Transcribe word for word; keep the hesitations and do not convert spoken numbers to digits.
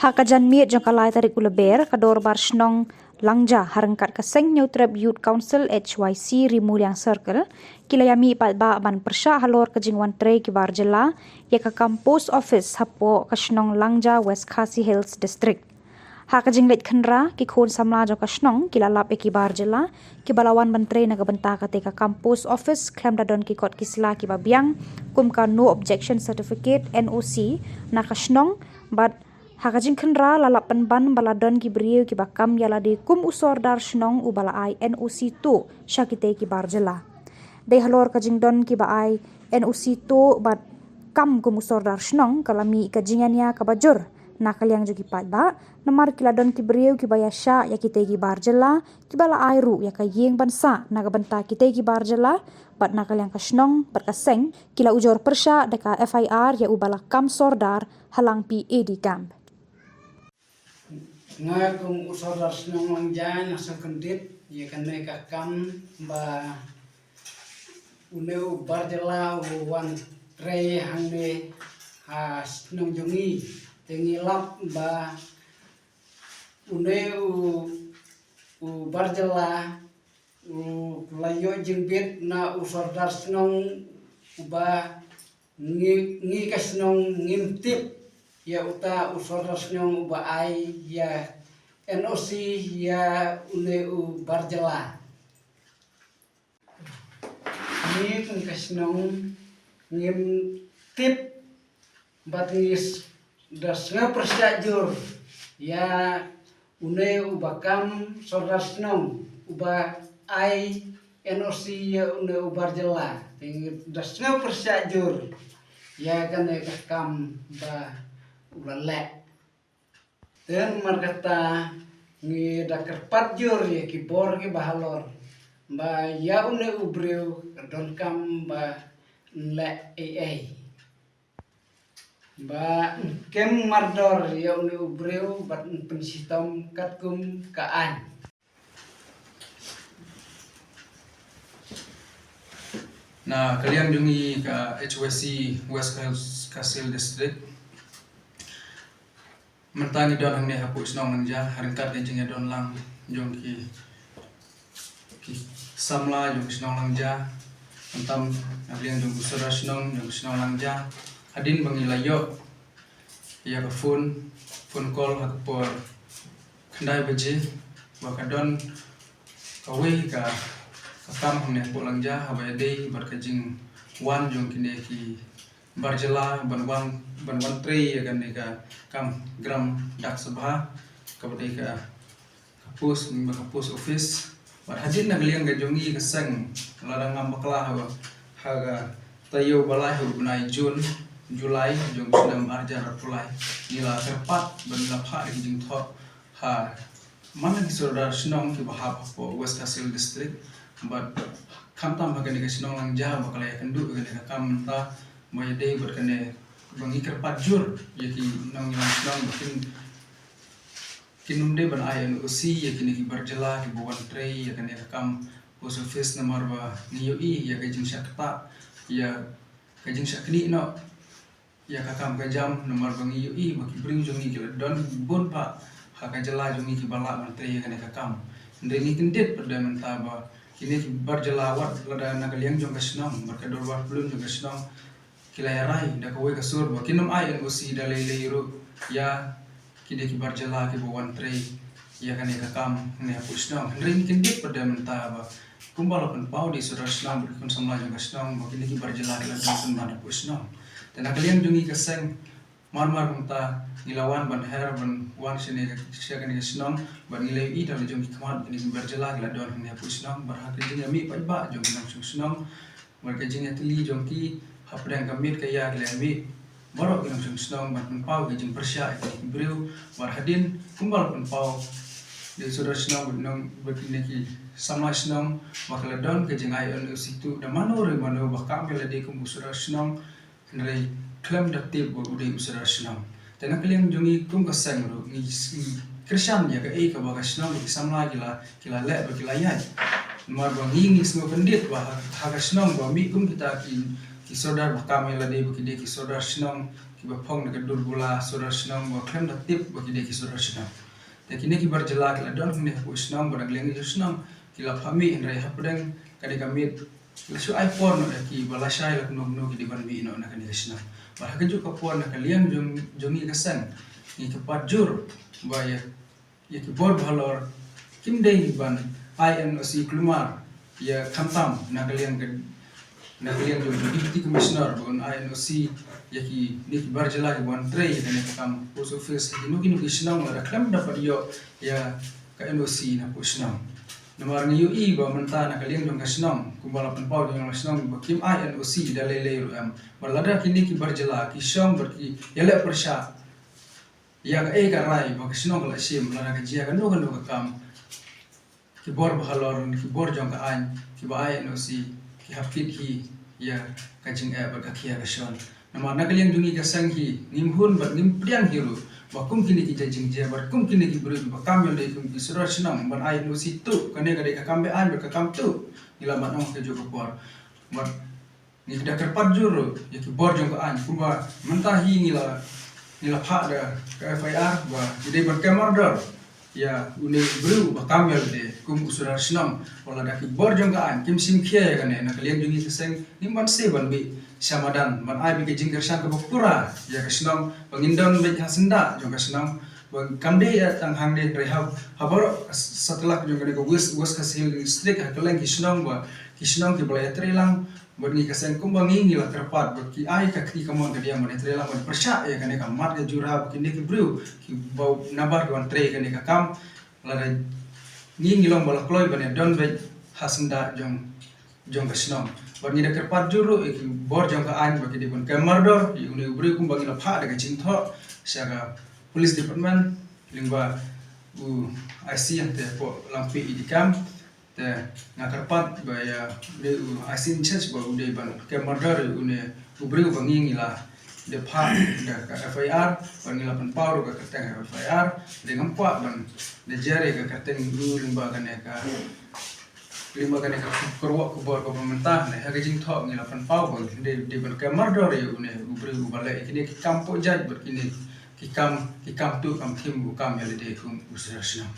Ha ka janmiet jong ka lai tarik u Lber, ka Dorbar Shnong Langja ha ryngkat ka Seng Hynñiewtrep Youth Council H Y C Ri Muliang Circle ki la ïamih paidbah ban pyrshah halor ka jingwan trei ki bar jylla ïa ka kam post office hapoh ka shnong Langja, West Khasi Hills District. Ha ka jingleit khynra, ki khun samla jong ka shnong ki la lap ïa ki bar jylla kiba la wan ban trei na ka bynta kata ka kam post office khlem da don ki kot ki sla kiba biang, kum ka No Objection Certificate, N O C, na ka shnong, bad ha ka jingkhynra la lap pynban ba la don ki briew kiba kam ïa lade kum u sordar shnong uba la ai N O C tuh sha kitei ki bar jylla. Dei halor ka jingdon kiba ai N O C tuh bad kam kum u sordar shnong ka la mih ka jingïania kaba jur na ka liang jong ki paidbah, namar ki la don ki briew kiba ïashah ïa kitei ki bar jylla, kiba la ai ruh ïa ka ïing ban sah na ka bynta kitei ki bar jylla, bad na ka liang ka shnong bad ka seng ki la ujor pyrshah da ka F I R ïa uba la kam sordar ha Langpih A D camp. Nga kum u sordar shnong Langja nga sngewkyndit ïa kane ka kam ba une u bar jylla u wan trei hangne ha shnong jong ngi. Te ngi lap ba une u, u bar jylla u la ïoh jingbit na u sordar shnong uba ngi, ngi ka shnong ngim tip ïa uta u sordar shnong uba ai ïa N O C ïa une u bar jylla. Ngi kum ka shnong ngim tip bad ngi s-, da sngew pyrshah jur ïa une uba kam sordar shnong uba ai N O C ïa une u bar jylla. Te ngi da sngew pyrshah jur ïa kane ka kam ba u la leh. Te namar kata ngi da kyrpad jur ïa ki bor kiba halor ba ïa une u briew ka donkam ba un leh ei ei. Ba un kem mardor ïa une u briew bad un pynshitom katkum ka aiñ. Na ka liang jong ngi ka H Y C West Khasi Hills District, mynta ngi don hangne hapoh shnong Langja, ha ryngkat ka jingïadon lang jong ki, ki samla jong shnong Langja, mynta na ka liang jong u sordar shnong jong shnong Langja, hadien ba ngi la ïoh ïa ka phone, phone call ha ka por khyndai baje, ba ka don kawei ka, ka kam hangne hapoh Langja, haba ïadei bad ka jingwan jong kine ki bar jylla ban wan, ban wan trei ïa kane ka kam gram dak sabha, kaba dei ka, ka post, ka post office. Bad hadien na ka liang ka jong ngi ka seng, lada ngam bakla ha, ha ka taïew ba lai ha u bnai June, July, jong u snem ar hajar arphew lai, ngi la kyrpad bad ngi la phah ïa ki jingthoh ha man la ki sordar shnong kiba hap hapoh West Khasi Hills District. Bad khamtam ha kane ka shnong Langja ba ka la ïakynduh ïa kane ka kam mynta, ba ïadei bad kane ba ngi kyrpad jur ïa ki nongïalam shnong ba kin, kin ym dei ban ai N O C ïa kine ki bar jylla kiba wan trei ïa kane ka kam post office, namar ba ngi ïohi ïa ka jingshah ktah, ïa ka jingshah knieh noh ïa ka kam ka jam, namar ba ngi ïohi ba ki briew jong ngi ki la don bun bha ha ka jylla jong ngi kiba lah ban trei ïa kane ka kam. Hynrei ngi kyndit pat da mynta ba kine ki bar jylla, wat lada na ka liang jong ka shnong bad ka dorbar pyllun jong ka shnong, ki la ïarai da kawei ka sur ba kin ym ai N O C da lei lei ruh ïa kine ki bar jylla kiba wan trei ïa kane ka kam hangne hapoh shnong. Hynrei ngi kyndit pat da mynta ba kumba la pynpaw da i sordar shnong bad ki khun samla jong ka shnong ba kine ki bar jylla ki la don pynban hapoh shnong. Te na ka liang jong ngi ka seng, mar mar kumta ngi la wan ban her ban wan shane ka, sha kane ka shnong, bad ngi la ïohi da la jong ki khmat ba kine ki bar jylla ki la don hangne hapoh shnong, bad ha ka jingïamih paidbah jong ki nongshong shnong, bad ka jingïatylli jong ki hapdeng ka miet ka ïa, ki la ïamih baroh ki nongshong shnong ban pynpaw ka jingpyrshah ïa ki briew. Bad hadien kumba la pynpaw da i sordar shnong bad nong, bad kine ki samla shnong, ba ka la don ka jingai N O C tuh da mano re mano ba kam ïa lade kum u sordar shnong, hynrei khlem da tip ba u dei u sordar shnong. Te na ka liang jong ngi kum ka seng ruh ngi, ngi kyrshan ïa kaei kaba ka shnong bad ki samla ki la, ki la leh bad ki la ïaid. Namar ba ngi, ngi sngewkyndit ba ha, ha ka shnong ba mih kum kita ki, ki sordar ba kam ïa lade ba ki dei ki sordar shnong, kiba phong na ka dur bula sordar shnong ba khlem da tip ba ki dei ki sordar shnong. Te kine ki bar jylla ki la don hangne hapoh shnong bad na ka liang jong shnong ki la phah mih, hynrei hapdeng kane ka miet la shu ai por noh ïa ki ba lashai la kumno kumno ki dei ban mih noh na kane ka shnong. Bad ha kajuh ka por na ka liang jong, jong ngi ka seng ngi kyrpad jur ba ïa, ïa ki bor ba halor kim dei ban ai N O C, kulmar ïa khamtam na ka liang ka, na ka liang jong u Deputy Commissioner ba un ai N O C ïa kine ki bar jylla kiba wan trei ïa kane ka kam post office ha kino kino ki shnong lada khlem da pat ïoh ïa ka N O C na hapoh shnong. Namar ngi ïohi ba mynta na ka liang jong ka shnong kumba la pynpaw jong ka shnong ba kim ai N O C da lei lei ruh em. Bad lada kine ki bar jylla ki shong bad ki ïaleh pyrshah ïa kaei ka rai ba ka shnong ka la shim, lada ka jia kano kano ka kam, ki bor ba halor, ki bor jong ka aiñ kiba ai N O C ki hap kit hi ïa ka jingeh bad ka khia ka shon. Namar na ka liang jong ngi ka seng hi ngim hun bad ngim pdiang hi ruh ba kum kine ki jait jingjia bad kum kine ki briew ba kam ïalade kum ki sordar shnong ban ai N O C tuh, kane ka dei ka kam be-aiñ bad ka kam tuh, ngi la ban ong ha kajuh ka por. Bad ngi da kyrpad jur ruh ïa ki bor jong ka aiñ kumba mynta hi ngi la, ngi la phah da ka F I R ba ki dei ban kem mardor ïa une u briew ba kam ïalade kum u sordar shnong. Wat lada ki bor jong ka aiñ kim shim khia ïa kane, na ka liang jong ngi ka seng ngim banse ban bit sha madan ban ai beit ka jingkyrshan kaba pura ïa ka shnong ba ngin don beit ha syndah jong ka shnong. Ba kam dei ïa tang hangne, hynrei ha, ha baroh satlak jong kane ka West, West Khasi Hills District, ha kylleng ki shnong ba, ki shnong kiba la ïatrei lang bad ngi ka seng kumba ngi, ngi la kyrpad ba ki ai ka kti kamon kadiang ban ïatrei lang ban pyrshah ïa kane ka mat ka jura ba kine ki briew kiba nabar ki wan trei kane ka kam, lada ngi, ngi long ba la kloi ban ïadon beit ha syndah jong, jong ka shnong. Bad ngi da kyrpad jur ruh ïa ki bor jong ka aiñ ba ki dei ban kem mardor ïa une u briew kumba ngi la phah da ka jingthoh sha ka Police Department lyngba u I C hangtei hapoh Langpih, i dei kam. Te nga kyrpad ba ïa une u I C in charge ba u dei ban kem mardor ïa une u briew ba ngi, ngi la da phah da ka F I R, ba ngi la pynpaw ruh ka kyrteng F I R. Te ngam kwah ban da jer ïa ka kyrteng u lyngba kane ka, lyngba kane ka kyrwoh khubor kaba mynta, ne ha ka jingthoh ngi la pynpaw ba ngi dei, dei ban kem mardor ïa une u briew uba leh ïa kine ki kam poh jait bad kine ki kam, ki kam tuh kam thim ba u kam ïalade kum u sordar shnong.